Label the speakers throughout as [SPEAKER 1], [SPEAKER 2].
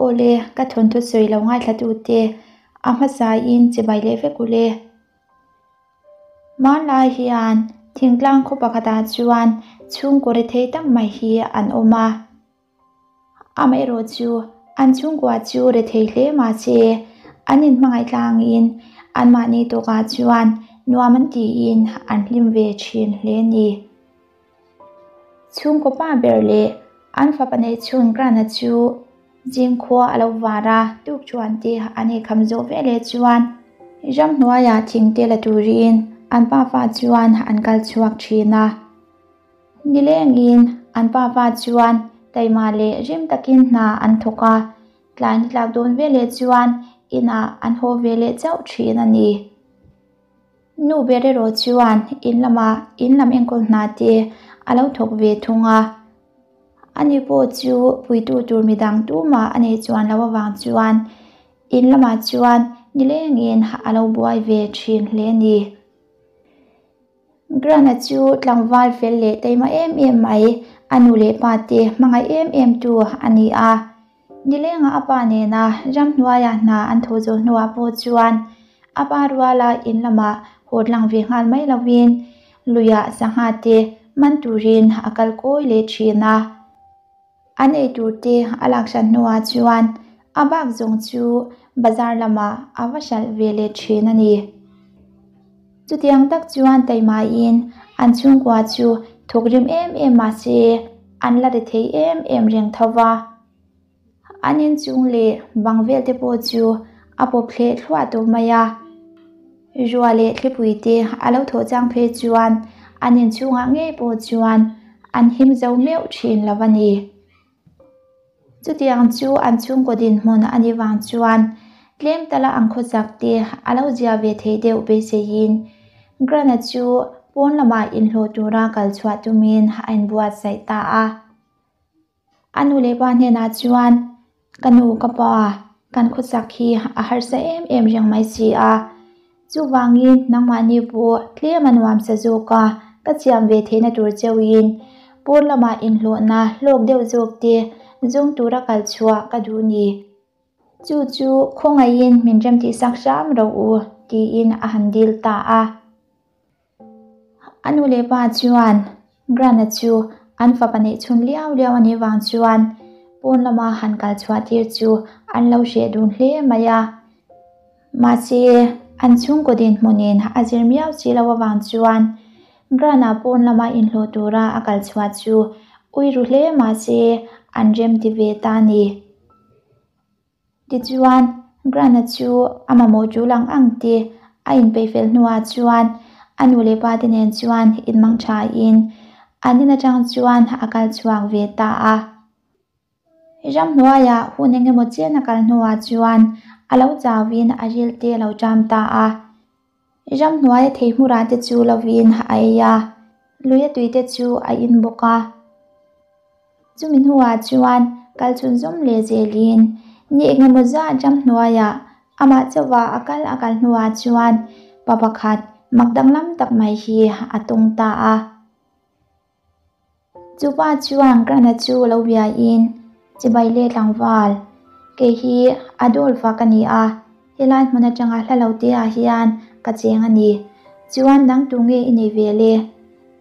[SPEAKER 1] Awle, ka thawnthu sawi lo ngaithlatute a hmasain chibai leh vek ule. Hmanlai hian thingtlang khaw pakhatah chuan chhungkaw rethei tak mai hi an awm a. Amaherawh chu an chhungkua chu rethei hle mahse an inhmangaih tlangin anmahni tawkah chuan nuam an tiin an hlim ve thin hle a ni. Chhungkaw pa ber leh an fapa neih chhun Grana chu zing khua a lo var a, tuk chuan te an eikham zawh ve leh chuan ramhnuaiah thing te la turin an pafa chuan an kal chhuak thin a. Nilengin an pafa chuan taima leh rim takin hna an thawk a, tlai ni tlak dawn ve leh chuan inah an haw ve leh chauh thin a ni. Nu ber erawh chuan in lamah in lam enkawl hna te a lo thawk ve thung a, ani pawh chu puitu tur midang tumah a nei chuan loh avang chuan in lamah chuan nilengin a lo buai ve thin hle a ni. Grana chu tlangval fel leh taima em em mai, a nu leh pa te hmangaih em em tu a ni a. Nilenga a pa nena ramhnuaiah hna an thawh zawh hnuah pawh chuan a pa ruala in lamah haw tlang ve nghal mai lovin luiah sangha te man turin a kal kawi leh thin a. An ei tur te a lak hran hnuah chuan a bak zawng chu bazar lamah a va hralh ve leh thin a ni. Chutiang tak chuan taimain an chhungkua chu thawk rim em em mah se an la ri thei em em reng tho va. An inchung leh bang vel te pawh chu a pawp thleh thluah tawh mai a. Rua leh thlipui te a lo thawh chang phei chuan an inchhungah ngei pawh chuan an him zo meuh thin lo a ni. Chutiang chu an chhungkaw dinhmun a nih vang chuan tlem tala ang khawchak te a lo zia ve thei deuh beiseiin Grana chu pawn lamah inhlawh tura kal chhuah tumin a inbuatsaih ta a. A nu leh pa hnenah chuan, Ka nu, ka pa, kan khawsak hi a harsa em em reng mai si a, chuvangin nangmahni pawh tlem a nuam sa zawk a, ka chiam ve theihna tur cheuhin pawn lamah inhlawhna hlawk deuh zawk te zawng tura kal chhuah ka duh ni. Chu chu khawngaihin min remtihsak hram rawh u, tiin a han dil ta a. A nu leh pa chuan Grana chu an fapa neih chhun liau liau a nih vang chuan pawn lama han kal chhuah tir chu an lo hreh dun hle mai a. Mahse, an chhungkaw dinhmunin a zir miau si loh avang chuan Grana pawn lama inhlawh tura a kal chhuah chu ui ru hle mahse an rem ti ve ta a ni. Tichuan, Grana chu a mamawh tul ang ang te a inpeih fel hnuah chuan a nu leh pa te nen chuan inmang thain an in atang chuan a kal chhuak ve ta a. Ramhnuaiah hun eng emaw chen a kal hnuah chuan a lo chauhin a ril te a lo ṭam ta a. Ramhnuaia thei hmurah te chu lovin a ei a, luia tui te chu a in bawk a. Chumi hnuah chuan kal chhunzawm leh zelin ni engemaw zat ramhnuaiah amah chauha a kal a kal hnuah chuan pa pakhat mak danglam tak mai hi a tawng ta a. Chu pa chuan Grana chu lo biain, Chibai leh tlangval, kei hi Adolf-a ka ni a, helai hmun atanga hla lo te ah hian ka cheng a ni. Chuan dang tu nge i nei ve le?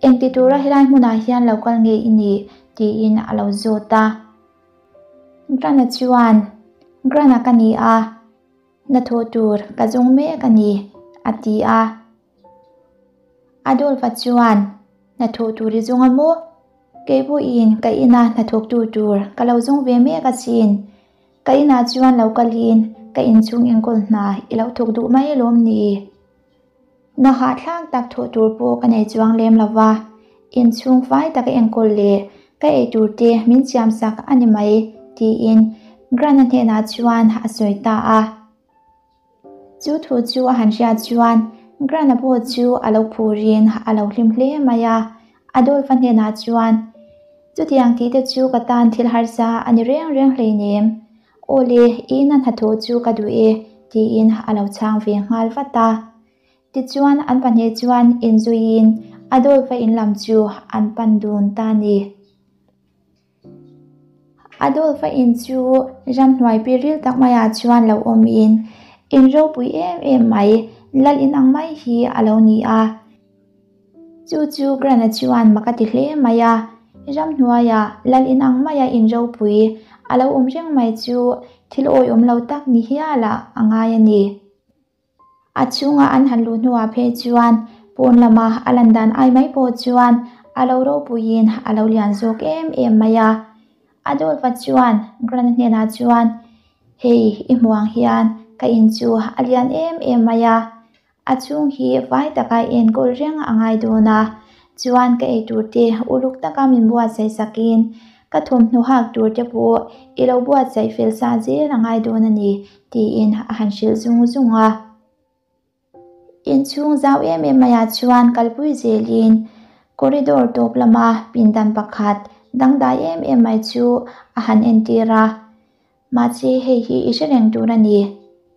[SPEAKER 1] Engti tura helai hmunah hian lo kal nge i nih? tiin a lo zawt a. Grana chuan, Grana ka ni a, hnathawh tur ka zawng mek a ni, a ti a. Adolf-a chuan, Hnathawh tur i zawng a maw? Kei pawhin ka ina hnathawktu tur ka lo zawng ve mek asin. Ka inah chuan lo kalin ka inchhung enkawl hna i lo thawk duh mai alawm ni? Na hahthlak tak thawh tur pawh ka nei chuang lem lo va, inchhung fai taka enkawl leh ka ei tur te min siam sak a ni mai, tiin Grant-a hnenah chuan a sawi ta a. Chu thu chu a han hriat chuan Grant-a pawh chu a lo phurin a lo hlim hle mai a, Adolf-a hnenah chuan, Chutiang tih te chu ka tan thil harsa a ni reng reng hleinem. Aw le, i ina hnathawh chu ka duh e, tiin a lo chhang ve nghal vat a. Tichuan an pahnih chuan inzuiin Adolf-a in lam chu an pan dun ta a ni. Adolf-a in chu ramhnuai piril tak maiah chuan lo awmin in ropui em em mai lal in ang mai hi a lo ni a. Chu chu Grant-a chuan mak a ti hle mai a, ramhnuaiah lal in ang maia in ropui a lo awm reng mai chu thil awihawm lo tak ni hialah a ngai a ni. A chhunga an han luh hnuah phei chuan pawn lama a lan dan ai mai pawh chuan a lo ropuiin a lo lian zawk em em mai a. Adolf-a chuan Grant-a hnenah chuan, Hei i hmuh ang hian ka in chu a lian em em mai a, a chhung hi vai taka enkawl reng a ngai dawn a, chuan ka eitur te uluk taka min buatsaih sakin ka thawmhnaw hak tur te pawh i lo buatsaih fel sa zel a ngai dawn a ni, tiin a han hrilh zung zung a. Inchhung zau em em maiah chuan kalpui zelin corridor tawp lama pindan pakhat dangdai em em mai chu a han entir a. Mahse hei hi i hre reng tur a ni.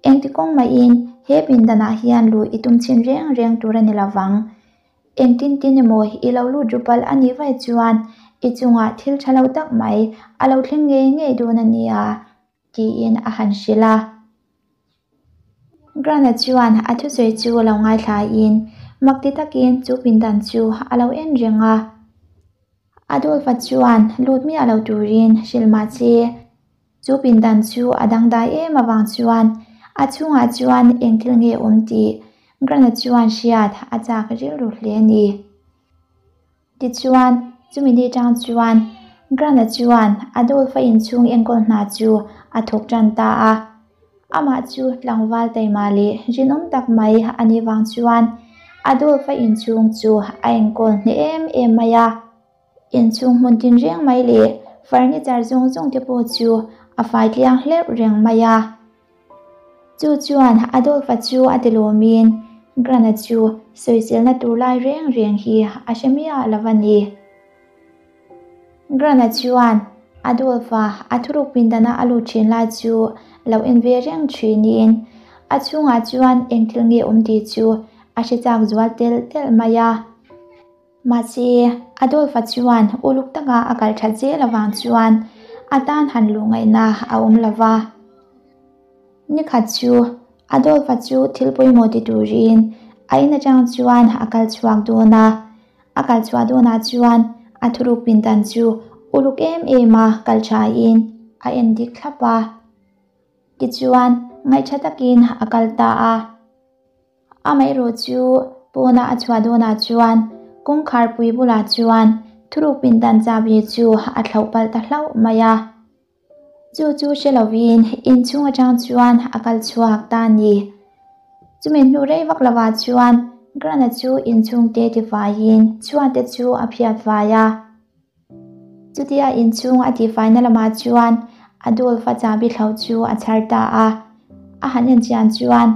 [SPEAKER 1] Engti kawng mahin he pindanah hian luh i tum chhin reng reng tur a ni lovang. Engtin tin emaw i lo lut ru palh a nih vaih chuan i chungah thil tha lo tak mai a lo thleng ngei ngei dawn a nia, tiin a han hrilh a. Grant-a chuan a thusawi chu a lo ngaithlain mak ti takin chu pindan chu a lo en reng a. Adolf-a chuan lut miah lo turin hrilh mah che. Chu pindan chu a dangdai em avang chuan a chhungah chuan eng thil nge awm tih Grant-a chuan hriat a chak rilru hle a ni. Tichuan, chumi ni tang chuan Grant-a chuan Adolf-a inchhung enkawl hna chu a thawk tan ta a. Amah chu tlangval taima leh rinawm tak mai a nih vang chuan Adolf-a inchhung chu a enkawl hneh em em mai a. Inchhung hmun tinreng mai leh furniture zawng zawng te pawh chu a fai tliang hleuh reng mai a. Chu chuan Adolf-a chu a ti lawmin Grant-a chu sawiselna tur lai reng reng hi a hre miah lo a ni. Grant-a chuan Adolf-a a thuruk pindana a lut thin lai chu lo en ve reng thinin a chhungah chuan eng thil nge awm tih chu a hre chak zual telh telh mai a. Mahse, Adolf-a chuan uluk taka a kal that zel avang chuan a tan han luh ngaihna a awm lo va. Nikhat chu Adolf-a chu thil pawimawh ti turin a in atang chuan a kal chhuak dawn a. A kal chhuah dawnah chuan a thuruk pindan chu uluk em em a kal thain a en dik thlap a. Tichuan, ngaihṭha takin a kal ta a. Amaherawh chu pawna a chhuah dawnah chuan kawngkhar pui bulah chuan thuruk pindan chahbi chu a thlauh palh ta hlauh mai a. Chu chu hre lovin inchhung atang chuan a kal chhuak ta a ni. Chumi hnu rei vak lovah chuan Grant-a chu inchhungte tifaiin chhuate chu a phiat fai a. Chutia inchhung a tihfaina lamah chuan Adolf-a chahbi thlo chu a chhar ta a. A han en chian chuan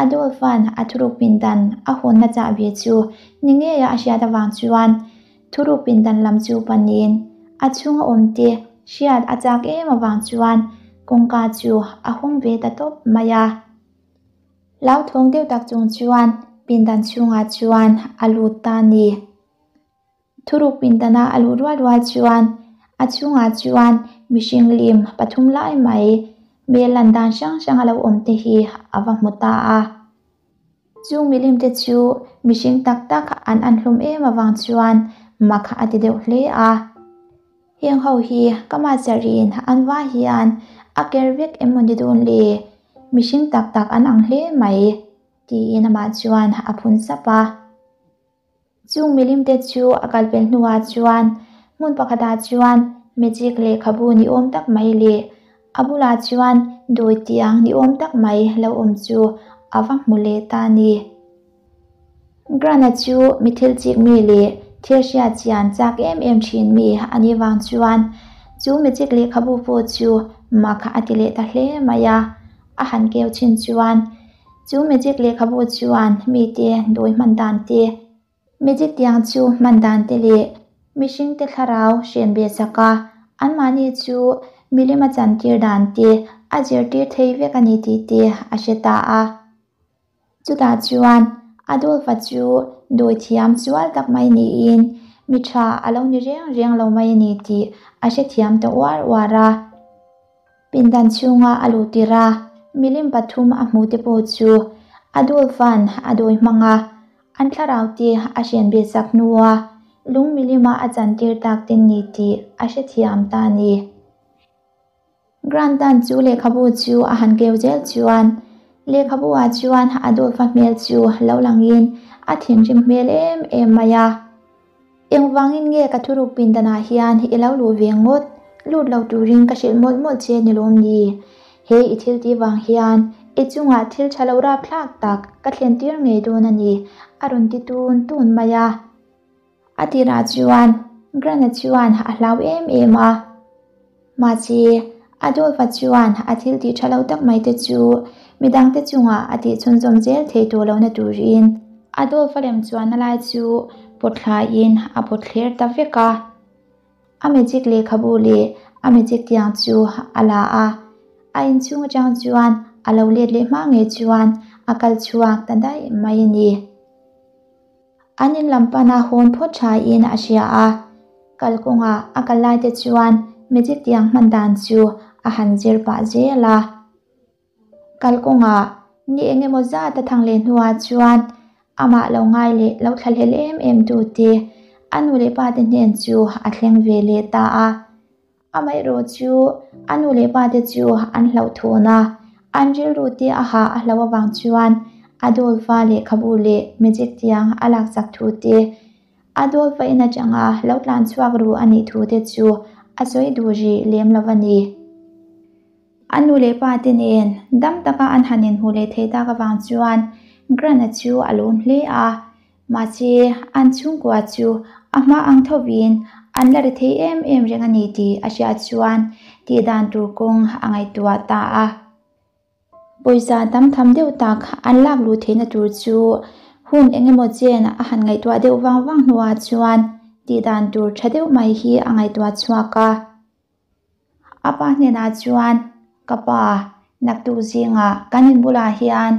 [SPEAKER 1] Adolf-a'n a thuruk pindan a hawnna chahbi chu ni ngeia a hriat avang chuan thuruk pindan lam chu panin a chhunga awmte hriat a chak em avang chuan kawngka chu a hawng ve ta tawp mai a. Hlauthawng deuh tak chung chuan pindan chhungah chuan a lut ta a ni. Thuruk pindana a luh rual rual chuan a chhungah chuan mihring lim pathum lai mai hmel lan dan hrang hrang a lo awm te hi a va hmu ta a. Chung milim te chu mihring tak tak an an hlawm em avang chuan mak a ti deuh hle a. Heng ho hi ka mahsarin an va hian a ker vek em maw ni dawn le? Mihring tak tak an ang hle mai tiin amah chuan a phun sap a. Chung milimte chu a kal pel hnuah chuan hmun pakhatah chuan magic lehkhabu ni awm tak mai leh a bulah chuan dawi tiang ni awm tak mai lo awm chu a va hmu leh ta a ni. Grant-a chu mi thil chik mi leh thil hriat chian chak em em thin mi a nih vang chuan chu magic lehkhabu pawh chu mak a ti leh ta hle mai a, a han keu chin chuan Chu magic lehkhabu chuan mite dawi hman dan te, magic tiang chu hman dan te leh mihringte thlarau hren ve sak a, anmahni chu milem a chantir dan te a zirtir thei vek a ni tih te a hre ta a. Chutah chuan Adolf-a chu dawi thiam sual tak mai niin mi tha a lo ni reng reng lo mai a ni tih a hrethiam ta uar uar a. Pindan chhunga a luh tirh a, milim pathum a hmuh te pawh chu Adolf-a'n a dawi hmang a, an thlarau te a hrian beh sak hnua lung milima a chantir tak te ni tih a hrethiam ta a ni. Grant-a'n chu lehkhabu chu a han keu zel chuan lehkhabu-ah chuan Adolf-a hmel chu lo langin a thinrim hmel em em mai a. Engvangin nge ka thuruk pindanah hian i lo luh ve ngawt? Lut lo turin ka hrilh mawlh mawlh che ni lawm ni? He i thil tih vang hian i chungah thil tha lo rapthlak tak ka thlen tir ngei dawn a ni, a rawn ti tun tun mai a. A tirah chuan Grant-a chuan a hlau em em a. Mahse, Adolf-a chuan a thil tih tha lo tak mai te chu midangte chungah a tih chhunzawm zel thei tawh lohna turin Adolf-a lem chuanna lai chu pawt thlaiin a pawt thler ta vek a. A magic lehkhabu leh a magic tiang chu a la a, a inchhung atang chuan a lo let leh hma ngei chuan a kal chhuak ta daih mai a ni. An in lam pana hawn phawt thain a hria a, kalkawngah a kal lai te chuan magic tiang hman dan chu a han zir pah zel a. Kalkawngah ni eng emaw zat a thang leh hnuah chuan amah lo ngai leh lo thlahlel em em tu te a nu leh pa te hnen chu a thleng ve leh ta a. Amaherawh chu a nu leh pa te chu an hlauhthawn a, an rilru te a hah a hlauh avang chuan Adolf-a lehkhabu leh magic tiang a lak chak thu te, Adolf-a in atanga lo tlan chhuak ru a nih thu te chu a sawi duh rih lem lo a ni. A nu leh pa te nen dam taka an han inhmuh leh theih tak avang chuan Grant-a chu a lawm hle a. Mahse, an chhungkua chu a hma ang thovin an la ri thei em em reng a ni tih a hriat chuan tih dan tur kawng a ngaihtuah ta a. Pawisa tam tham deuh tak an lak luh theihna tur chu hun eng emaw chen a han ngaihtuah deuh vang vang hnuah chuan tih dan tur tha deuh mai hi a ngaihtuah chhuak a. A pa hnenah chuan, Ka pa, naktuk zingah kan in bulah hian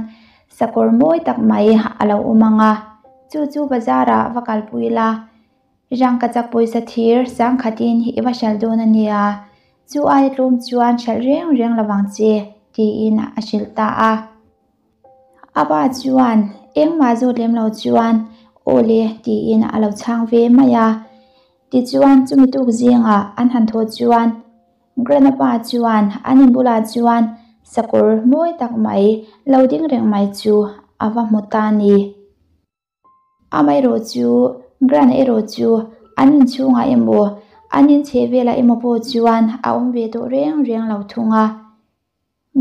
[SPEAKER 1] sakawr mawi tak mai a lo awm ang a, chu chu bazarah va kalpui la, rangkachak pawisa thir sangkhatin i va hralh dawn a nia, chu aia tlawm chuan hralh reng reng lo vang che, tiin a hrilh ta a. A pa chuan engmah zawt lem lo chuan, Aw le, tiin a lo chhang ve mai a. Tichuan, chumi tuk zingah an han thawh chuan Grant-a pa chuan an in bulah chuan sakawr mawi tak mai lo ding reng mai chu a va hmu ta a ni. Amaherawh chu Grant-a erawh chu an inchhungah emaw an inchheh velah emaw pawh chuan a awm ve tawh reng reng lo thung a.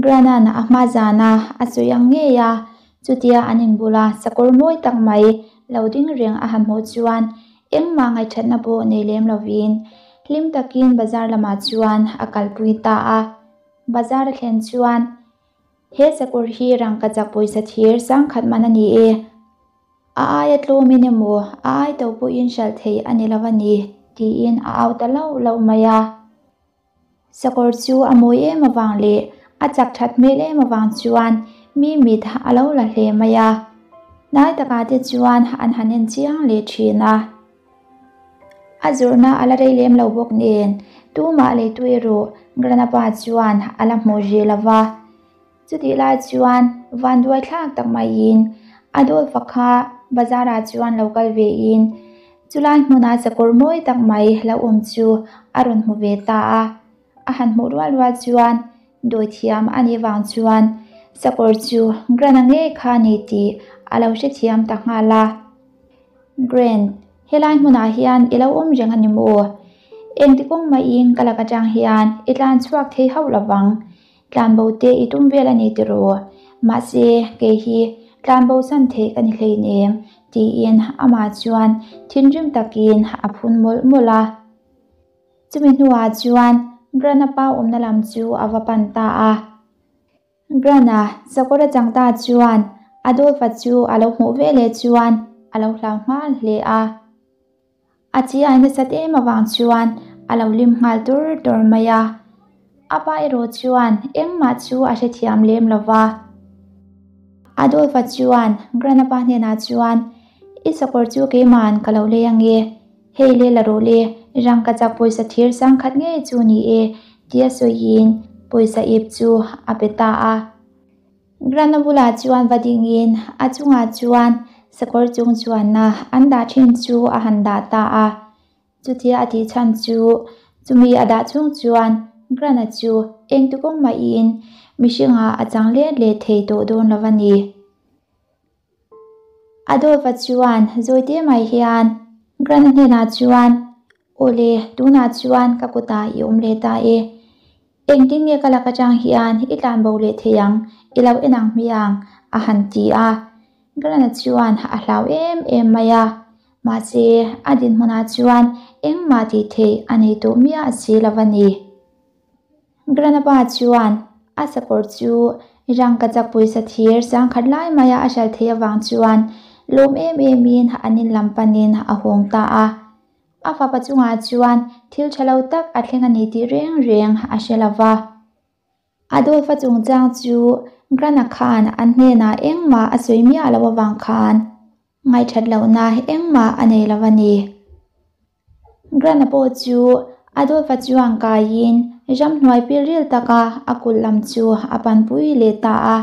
[SPEAKER 1] Grant-a'n a hma zana a sawi ang ngei a, chutia an inbula sakawr mawi tak mai lo ding reng a han hmuh chuan engmah ngaihthatna pawh nei lem lovin hlim takin bazar lamah chuan a kalpui ta a. Bazar a thlen chuan, He sakawr hi rangkachak pawisa thir sangkhat man a ni e. A aia tlawmin emaw, a ai to pawhin hralh theih a ni lo a ni, tiin a au ta lauh lauh mai a. Sakawr chu a mawi em avang leh a chak that hmel em avang chuan mi mit a lo la hle mai a. Hnai takah te chuan an han en chiang leh thin a. A zawrhna a la rei lem lo bawk nen tumah leitu erawh Granapa chuan a la hmu rih lo va. Chutih lai chuan vanduai thlak tak maiin Adolf-a kha bazar-ah chuan lo kal vein chulai hmuna sakawr mawi tak mai lo awm chu a rawn hmu ve ta a. A han hmuh rual rual chuan dawithiam a nih vang chuan sakawr chu Grant-a ngei kha a ni tih a lo hrethiam ta nghal a. Grant, helai hmunah hian i lo awm reng a ni maw? Engti kawng maiin ka lak atang hian i tlan chhuak thei hauh lovang. Tlanbo te i tum vel a ni tiraw? Mahse, kei hi tlanbo san theih ka ni hleinem, tiin amah chuan thinrim takin a phun mawlh mawlh a. Chumi hnuah chuan Grant-a pa awmna lam chu a va pan ta a. Grant-a sakawr a chang ta chuan Adolf-a chu a lo hmuh veleh chuan a lo hlau nghal hle a. A chi ai nasat em avang chuan a lo lim nghal tur tur mai a. A pa erawh chuan engmah chu a hrethiam lem lo va. Adolf-a chuan Grant-a pa hnenah chuan, I sakawr chu keima'n ka lo lei ange. Hei le la rawh le, rangkachak pawisa thir sangkhat ngei chu ni e, tia sawiin pawisa ip chu a pe ta a. Grana bulah chuan va dingin a chungah chuan sakawr chung chuanna an dah thin chu a han dah ta a. Chutia a tih chhan chu chumi a dah chhung chuan Grana chu engtikawng mahin mihringah a chang let leh thei tawh dawn lo a ni. Adolf-a chuan zawi te mai hian Grana hnenah chuan, Awle, tunah chuan ka kutah i awm leh ta e. Engtin nge ka lak atang hian i tlan bo leh thei ang, i lo en ang hmiang, a han ti a. Grana chuan a hlau em em mai a. Mahse, a dinhmunah chuan engmah tih theih a nei tawh miah si lo a ni. Granapa chuan a sakawr chu rangkachak pawisa thir sangkhat lai maia a hral theih avang chuan lawm em emin an in lam panin a hawng ta a. A fapa chungah chuan thil tha lo tak a thleng a ni tih reng reng a hre lo va. Adolf-a chungchang chu Grana khan an hnenah engmah a sawi miah loh avang khan Ngaihthat lohna engmah a nei lo a ni. Grana pawh chu Adolf-a chuan kaiin ramhnuai pilril taka a kulh lam chu a panpui leh ta a.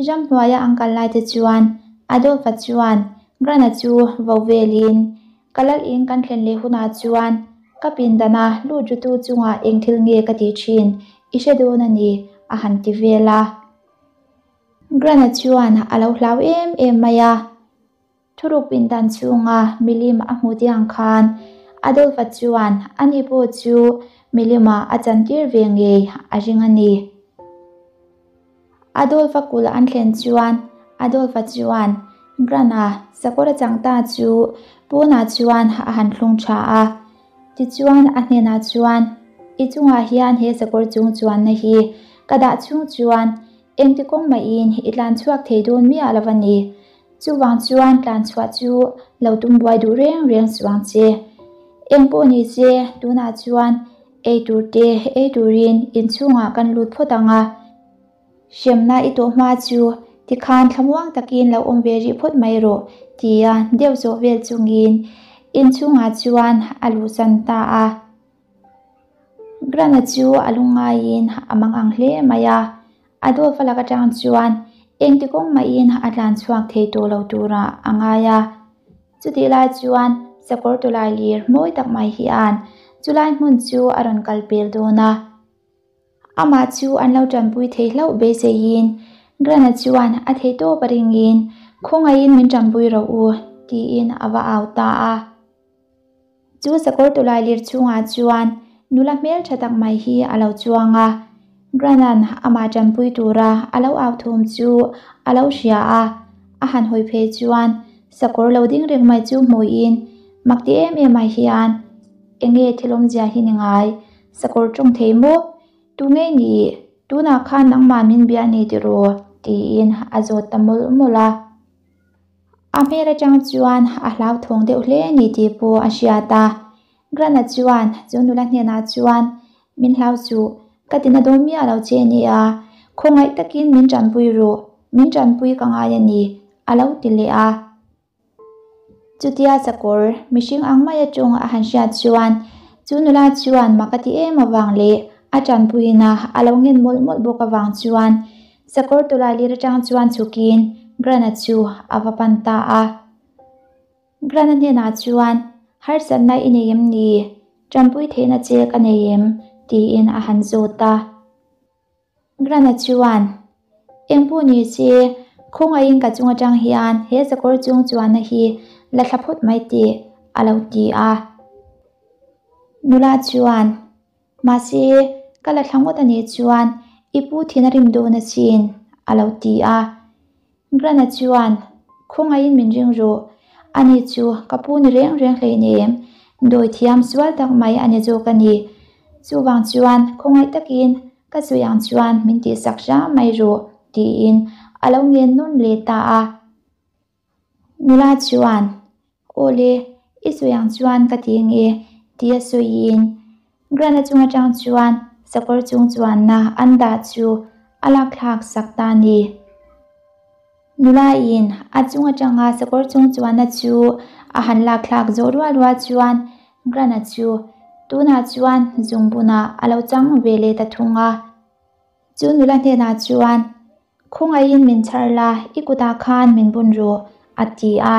[SPEAKER 1] Ramhnuaia an kal lai te chuan Adolf-a chuan Grana chu vo velin, Ka lal in kan thlen leh hunah chuan ka pindana lut rutu chungah eng thil nge ka tih thin i hre dawn a ni, a han ti vel a. Grana chuan a lo hlau em em mai a, thuruk pindan chhunga milim a hmu tiang khan Adolf-a chuan ani pawh chu milimah a chantir ve ngei a ring a ni. Adolf-a kulh an thlen chuan Adolf-a chuan Grana sakawr a chang ta chu pawnah chuan a han thlung tha a, tichuan a hnenah chuan, I chungah hian he sakawr chung chuanna hi ka dah chhung chuan Engti kawng mahin i tlan chhuak thei dawn miah lo a ni. Chuvang chuan tlan chhuah chu lo tum buai duh reng reng suang che. Eng pawh ni se, tunah chuan ei tur te ei turin inchhungah kan lut phawt ang a. Hremna i tawh hma chu tikhan thlamuang takin lo awm ve rih phawt mai rawh, tia deuh zawh vel chungin inchhungah chuan a luhsan ta a. Grana chu a lungngaiin a mang ang hle mai a, a dawlfa lak atang chuan engti kawng mahin a tlan chhuak thei tawh lo turah a ngai a. Chutih lai chuan sakawr tawlai lir mawi tak mai hian chulai hmun chu a rawn kal pel dawn a. Amah chu an lo tanpui thei hlauh beiseiin Grana chuan a thei tawp a ringin khawngaihin min tanpui rawh u tiin a va au ta a. Chu sakawr tawlai lir chhungah chuan nula hmel tha tak mai hi a lo chuang a, Grana'n amah tanpui tura a lo au thum chu a lo hria a, a han hawi phei chuan sakawr lo ding reng mai chu hmuhin mak ti em em ah hian enge thil awmzia hi ni ngai, sakawr tawng thei maw? Tu nge ni? Tunah khan nangmah min bia ni tiraw? tiin a zawt ta mawlh mawlh a. A hmel atang chuan a hlauthawng deuh hle a ni tih pawh a hriat a. Grana chuan chu nula hnenah chuan, Min hlau suh, ka tina dawn miah lo che nia, khawngaih takin min tanpui rawh, min tanpui ka ngai a ni, a lo ti leh a. Chutia sakawr mihring ang mai atang a han hriat chuan chu nula chuan mak a ti em avang leh a tanpuina a lo ngen mawlh mawlh bawk avang chuan Sakawr tawlai lir atang chuan chhukin Grana chu a va pan ta a. Grana hnenah chuan, Harsatna i nei em ni? Tanpui theihna che ka nei em? tiin a han zawt a. Grana chuan, Eng pawh ni se, khawngaihin ka chung atang hian he sakawr chung chuanna hi la thla phawt mai teh, a lo ti a. Nula chuan, Mahse, ka la thla ngawt a nih chuan i pu thin a rim dawn asin, a lo ti a. Grana chuan, Khawngaihin min ring rawh, ani chu ka pu ni reng reng hleinem, dawi thiam sual tak mai a ni zawk a ni. Chuvang chuan khawngaih takin ka sawi ang chuan min tihsak hram mai rawh, tiin a lo ngen nawn leh ta a. Nula chuan, Awle, i sawi ang chuan ka ti nge, tia sawiin Grana chung atang chuan sakawr chung chuanna an dah chu a lak thlak sak ta a ni. Nula in a chung atanga sakawr chung chuanna chu a han lak thlak zawh rual rual chuan Grant-a chu tunah chuan zungbunah a lo chang ve leh ta thung a. Chu nula hnenah chuan, Khawngaihin min chhar la, i kutah khan min bun rawh, a ti a.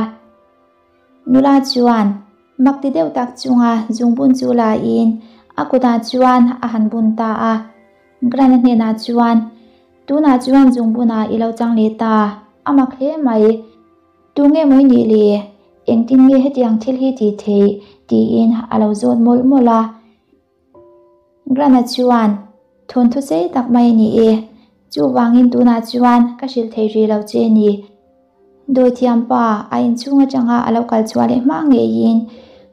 [SPEAKER 1] Nula chuan mak ti deuh tak chunga zungbun chu lain a kutah chuan a han bun ta a. Grant-a hnenah chuan, Tunah chuan zungbunah i lo chang leh ta, a mak hle mai. Tunge mawi nih le? Engtin nge hetiang thil hi tih theih? tiin a lo zawt mawlh mawlh a. Grant-a chuan, Thawnthu sei tak mai a ni e. Chuvangin tunah chuan ka hrilh thei rih lo che a ni. Dawithiampa a inchhung atanga a lo kal chhuah leh hma ngeiin,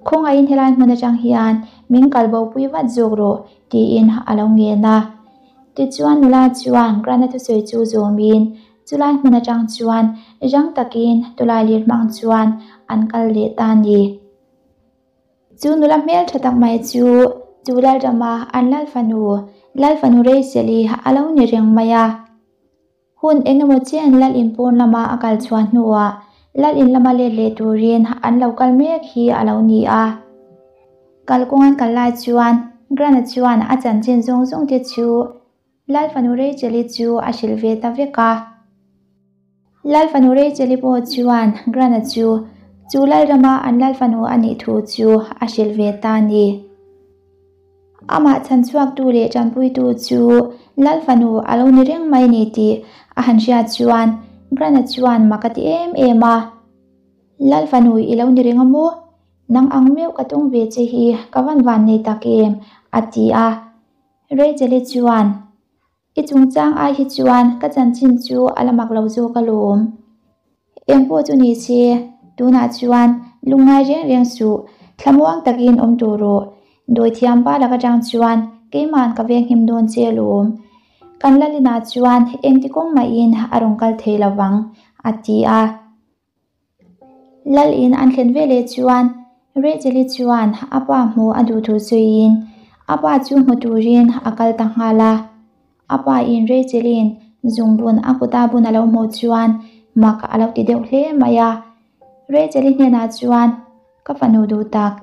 [SPEAKER 1] Khawngaihin helai hmun atang hian min kal bopui vat zawk rawh, tiin a lo ngen a. Tichuan nula chuan Grant-a thusawi chu zawmin chulai hmun atang chuan rang takin tawlai lir hmang chuan an kal leh ta a ni. Chu nula hmel tha tak mai chu chu Lalrama an Lalfanu, Lalfanu Rachel-i a lo ni reng mai a. Hun eng emaw chen Lal in pawn lama a kal chhuah hnuah Lal in lama let leh turin an lo kal mek hi a lo ni a. Kalkawng an kal lai chuan Grant-a chuan a chanchin zawng zawng te chu Lalfanu Rachel-i chu a hrilh ve ta vek a. Lalfanu Rachel-i pawh chuan Grant-a chu chu Lalrama an Lalfanu a nih thu chu a hrilh ve ta a ni. Amah chhanchhuaktu leh tanpuitu chu Lalfanu a lo ni reng mai ni tih a han hriat chuan Grant-a chuan mak a ti em em a. Lalfanu i lo ni reng a maw? Nang ang meuh ka tung ve che hi ka van van nei tak em? a ti a. Rachel-i chuan, I chungchang ai hi chuan ka chanchin chu a la mak lo zawk alawm. Eng pawh chu ni se, tunah chuan lungngai reng reng suh, thlamuang takin awm tur rawh. Dawithiam pa lak atang chuan keima'n ka venghim dawn che alawm. Kan Lalinah chuan engti kawng mahin a rawn kal thei lovang, a ti a. Lal in an thlen veleh chuan Rachel-i chuan a pa hmuh a duh thu sawiin a pa chu hmu turin a kal ta nghal a. A pa in Rachel-in zungbun a kuta bun a lo hmuh chuan mak a lo ti deuh hle mai a. Rachel-i hnenah chuan, Ka fanu duh tak,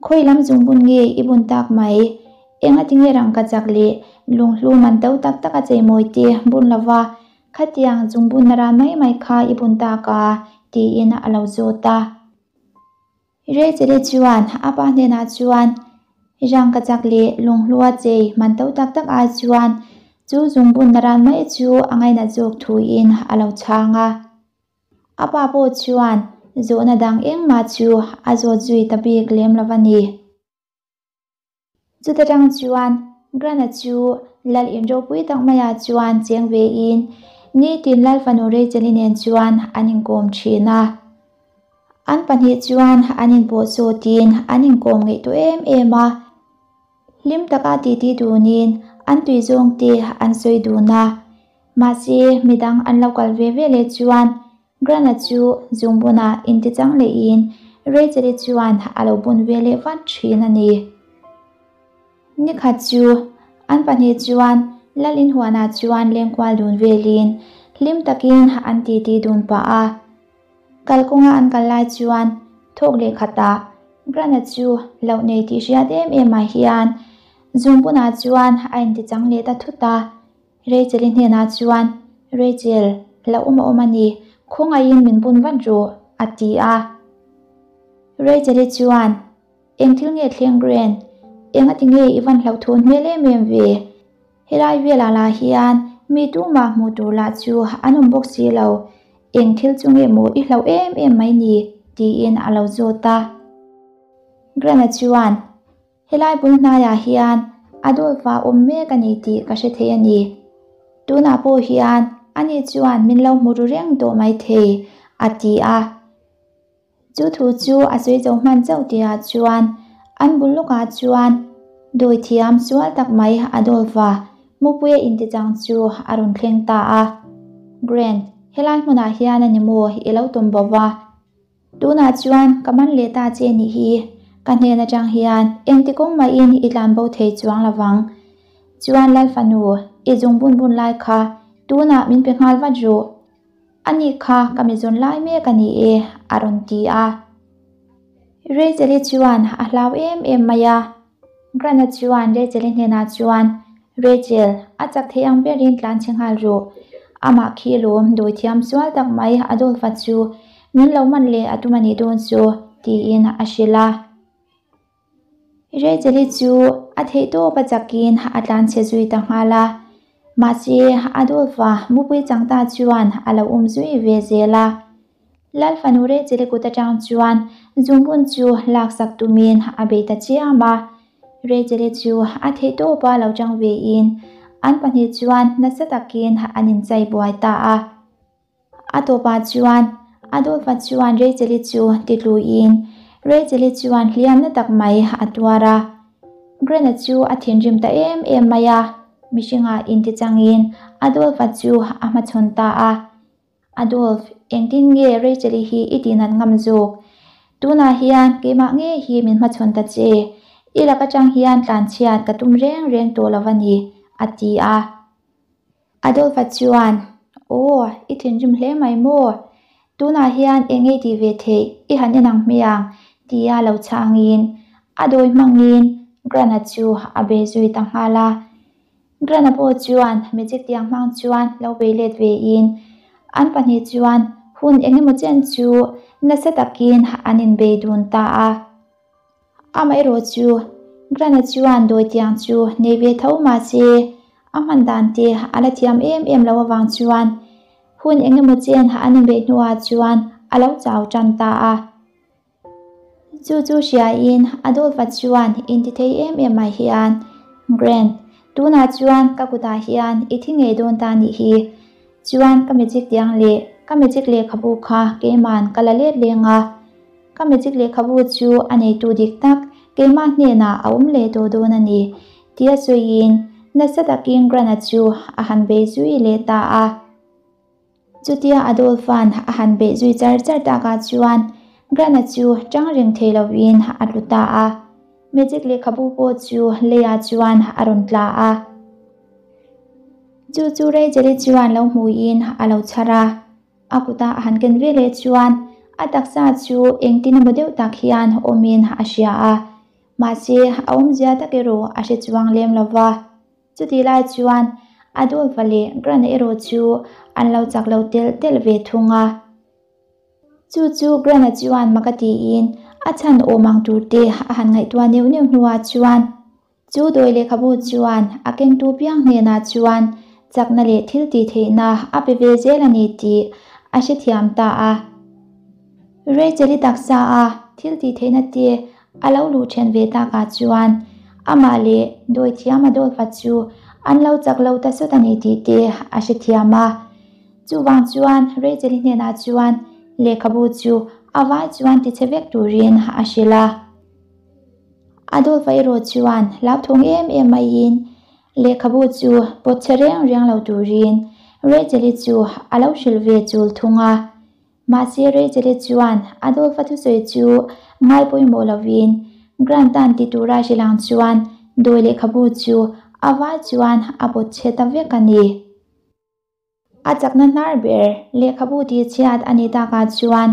[SPEAKER 1] khawi lam zungbun nge i bun tak mai? Engati nge rangka chak leh lunghlu man to tak tak a cheimawi te bun lova Khatiang zungbun ran mai mai kha i bun tak a? tiin a lo zawt a. Rachel-i chuan a pa hnenah chuan, Rangkachak leh lunghlua chei man to tak tak ai chuan chu zungbun ran mai chu a ngainat zawk thuin a lo chhang a. A pa pawh chuan zawhna dang engmah chu a zawt zui ta bik lem lo a ni. Chuta tang chuan Grant-a chu Lal in ropui tak maiah chuan cheng vein nitin Lal fanu Rachel-i nen chuan an inkawm thin a. An pahnih chuan an inpawh sawtin an inkawm ngaihtuah em em a. Hlim taka titi dunin an tui zawngte an sawi dun a. Mahse midang an lo kal ve ve leh chuan Grant-a chu zungbunah intichang lehin Rachel-i chuan a lo bun ve leh vat thin a ni. Nikhat chu an pahnih chuan Lal inhuanah chuan lengkual dun velin hlim takin an titi dun pah a. Kalkawnga an kal lai chuan thawk leh khatah Grant-a chu loh nei tih hriat em em ah hian zungbunah chuan a intichang leh ta thut a. Rachel-i hnenah chuan, Rachel, hlauhawm a awm a ni, khawngaihin min bun vat rawh, a ti a. Rachel-i chuan, Eng thil nge thleng Grant? Engati nge i van hlauhthawn hmel em em ve? Helai velah lah hian mi tumah hmuh tur lah chu an awm bawk si lo, eng thil chu nge maw i hlauh em em mai ni? tiin a lo zawt a. Grant-a chuan, Helai bul hnaiah hian a dawlfa awm mek a ni tih ka hre thei a ni. Tunah pawh hian ani chuan min lo hmu ru reng tawh mai thei, a ti a. Chu thu chu a sawi zo hman chauh tihah chuan an bul lawkah chuan dawithiam sual tak mai a dawlfa Mupuia intichang chu a rawn thleng ta a. Grant, helai hmunah hian a ni maw i lo tum bo va? Tunah chuan ka man leh ta che nih hi, ka hnen atang hian engti kawng mahin i tlan bo thei chuang lovang. Chuan Lalfanu, i zung bun bun lai kha tunah min pe nghal vat rawh. Ani kha ka mi zawn lai mek a ni e, a rawn ti a. Rachel-i chuan a hlau em em mai a. Grant-a chuan Rachel-i hnenah chuan, Rachel, a chak thei ang berin tlan chhe nghal rawh. Amah khi lawm dawi thiam sual tak mai Adolf-a chu min lo man leh a tum a nih dawn chu, tiin a hrilh a. Rachel-i chu a theihtawp a chakin a tlan chhe zui ta nghal a, mahse Adolf-a mupui chang ta chuan a lo um zui ve zel a. Lal fanu Rachel-i kut atang chuan zungbun chu laksak tumin a bei ta chiam a, Rachel-i chu a theihtawpa lo tang vein an pahnih chuan nasa takin an inchai buai ta a. A tawpah chuan Adolf-a chuan Rachel-i chu titluin Rachel-i chuan hliamna tak mai a tuar a. Grant-a chu a thinrim ta em em mai a, mihringah intichangin Adolf-a chu a hmachhawn ta a. Adolf, engtin nge Rachel-i hi i tihnat ngam zawk? Tunah hian keimah ngei hi min hmachhawn ta che. I lak atang hian tlanchhiat ka tum reng reng tawh lo a ni, a ti a. Adolf-a chuan, Aw, i thinrim hle mai maw? Tunah hian eng ngei tih ve theih i han en ang hmiang, tia lo chhangin a dawi hmangin Grant-a chu a bei zui ta nghal a. Grant-a pawh chuan magic tiang hmang chuan lo bei let vein an pahnih chuan hun eng emaw chen chu nasa takin an inbei dun ta a. Amaherawh chu, Grant-a chuan dawi tiang chu nei ve tho mah se, a hman dan te a la thiam em em lo avang chuan hun eng emaw chen an inbeih hnuah chuan a lo chau tan ta a. Chu chu hriain Adolf-a chuan intithei em em mai hian, Grant, tunah chuan ka kutah hian i thi ngei dawn ta nih hi. Chuan ka magic tiang leh ka magic lehkhabu kha keiman ka la let leng a. Ka magic lehkhabu chu a neitu dik tak keimah hnenah a awm leh tawh dawn a ni, tia sawiin nasa takin Grant-a chu a han bei zui leh ta a. Chutia Adolf-a'n a han beih zui char char takah chuan Grant-a chu tang reng thei lovin a tlu ta a. Magic lehkhabu pawh chu leiah chuan a rawn tla a. Chu chu Rachel-i chuan lo hmuin a lo chhar a. A kuta a han ken ve leh chuan a taksa chu engtin emaw deuh tak hian awmin a hria a, mahse a awmzia tak erawh a hre chuang lem lo va. Chutih lai chuan Adolf-a leh Grant-a erawh chu an lo chak lo telh telh ve thung a. Chu chu Grant-a chuan mak a tiin a chhan awm ang tur te a han ngaihtuah neuh neuh hnuah chuan Chu dawi lehkhabu chuan a kengtu piang hnenah chuan chakna leh thil tih theihna a pe ve zel a ni tih a hrethiam ta a. Rachel-i taksa a thil tih theihna te a lo luh then ve takah chuan amah leh dawi thiam Adolf-a chu an lo chak lo ta sawt a ni tih te a hrethiam a. Chuvang chuan Rachel-i hnenah chuan lehkhabu chu a vai chuan tichhe vek turin a hrilh a. Adolf-a erawh chuan hlauthawng em em maiin lehkhabu chu pawt chhe reng reng lo turin Rachel-i chu a lo hrilh ve chul thung a. Mahse Rachel-i chuan Adolf-a thusawi chu ngai pawimawh lovin Grant-a'n ti tura hrilh ang chuan dawi lehkhabu chu a vai chuan a pawt chhe ta vek a ni. A chakna hnar ber lehkhabu tih chhiat a nih takah chuan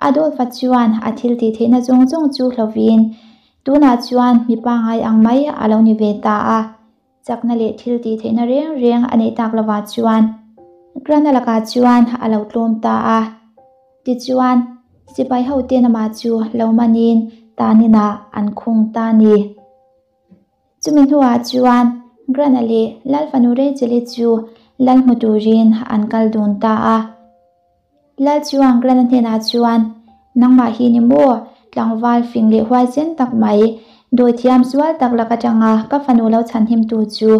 [SPEAKER 1] Adolf-a chuan a thil tih theihna zawng zawng chu hlovin tunah chuan mi pangngai ang mai a lo ni ve ta a. Chakna leh thil tih theihna reng reng a neih tak lovah chuan Grant-a lakah chuan a lo tlawm ta a. Tichuan, sipai hoten amah chu lo manin taninah an khung ta a ni. Chumi hnuah chuan Grant-a leh Lal fanu Rachel-i chu Lal hmu turin an kal dun ta a. Lal chuan Grant-a hnenah chuan, Nangmah hi ni maw, tlangval fing leh huaisen tak mai, dawithiam sual tak lak atanga ka fanu lo chhanhimtu chu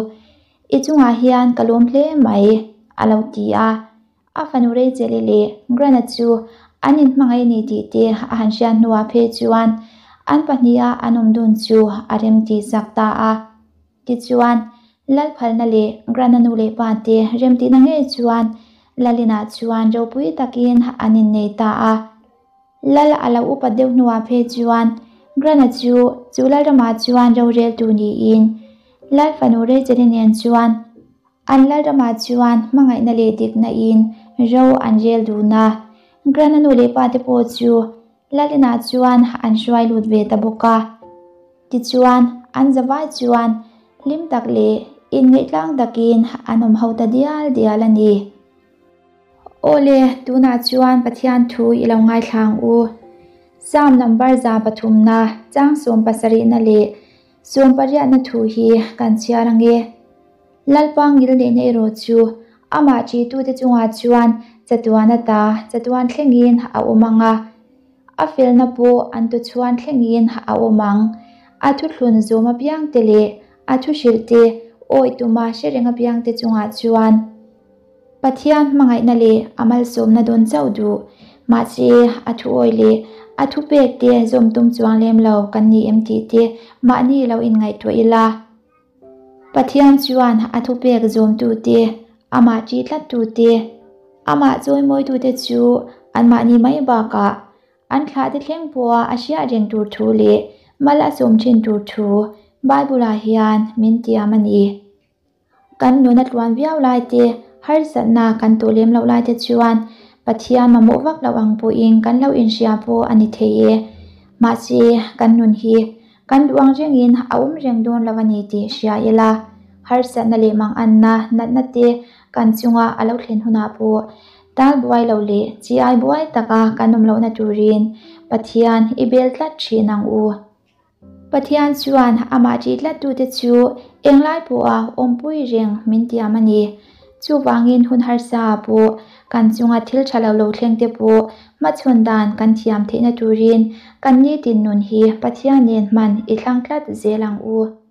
[SPEAKER 1] i chungah hian ka lawm hle mai, a lo ti a. A fanu Rachel-i leh Grant-a chu an inhmangaih a ni tih te a han hriat hnuah phei chuan an pahniha an awm dun chu a rem tih sak ta a. Tichuan, Lalphalna leh Grant-a nu leh pa te remtihna ngei chuan Lalinah chuan ropui takin an innei ta a. Lal a lo upat deuh hnuah phei chuan Grant-a chu chu Lalramah chuan roreltu niin Lal fanu Rachel-i nen chuan An Lalramah chuan hmangaihna leh dikna in ro an rel dun a. Grant-a nu leh pa te pawh chu Lalina chuan an hruai lut ve ta bawk a. Tichuan, an zavai chuan hlim tak leh inngeih tlang takin an awm ho ta dial dial a ni. Awle, tunah chuan Pathian thu i lo ngaithla ang u. Psalm number 300na chang 70na leh 80na thu hi kan chhiar ang e. Lalpa ngilneihna erawh chu amah ṭihtute chungah chuan chatuan ata chatuan thlengin a awm ang a, a felna pawh an tuchhuan thlengin a awm ang. A thuthlun zawm apiangte leh a thuhrilhte awih tuma hre reng apiangte chungah chuan Pathian hmangaihna leh a malsawmna dawn chauh duh. Mahse, a thuawi leh a thupekte zawm tum chuang lem lo kan ni em tih te mahni lo inngaihtuah ila. Pathian chuan a thupek zawmtute, amah ṭi tlattute, amah chawimawitute chu anmahni mai bakah an thlahte thleng pawha a hriat reng tur thu leh mal a sawm ṭhin tur thu Bible-ah hian min tiam a ni. Kan nun a tluan viau lai te, harsatna kan tawh lem loh lai te chuan Pathian mamawh vak loh ang pawhin kan lo inhria pawh a ni thei e. Mahse, kan nun hi Kan duh ang rengin a awm reng dawn lo a ni tih hria ila, harsatna leh manganna natna te kan chunga a lo thlen hunah pawh tal buai lo leh chi ai buai taka kan awm lohna turin Pathian i bel tlat thin ang u. Pathian chuan amah ṭih tlattute chu englai pawha awmpui reng min tiam a ni. Chuvangin hun harsa ah pawh kan chunga thil tha lo lo thleng te pawh hmachhawn dan kan thiam theihna turin kan nitin nun hi Pathian nen hman i thlang tlat zel ang u.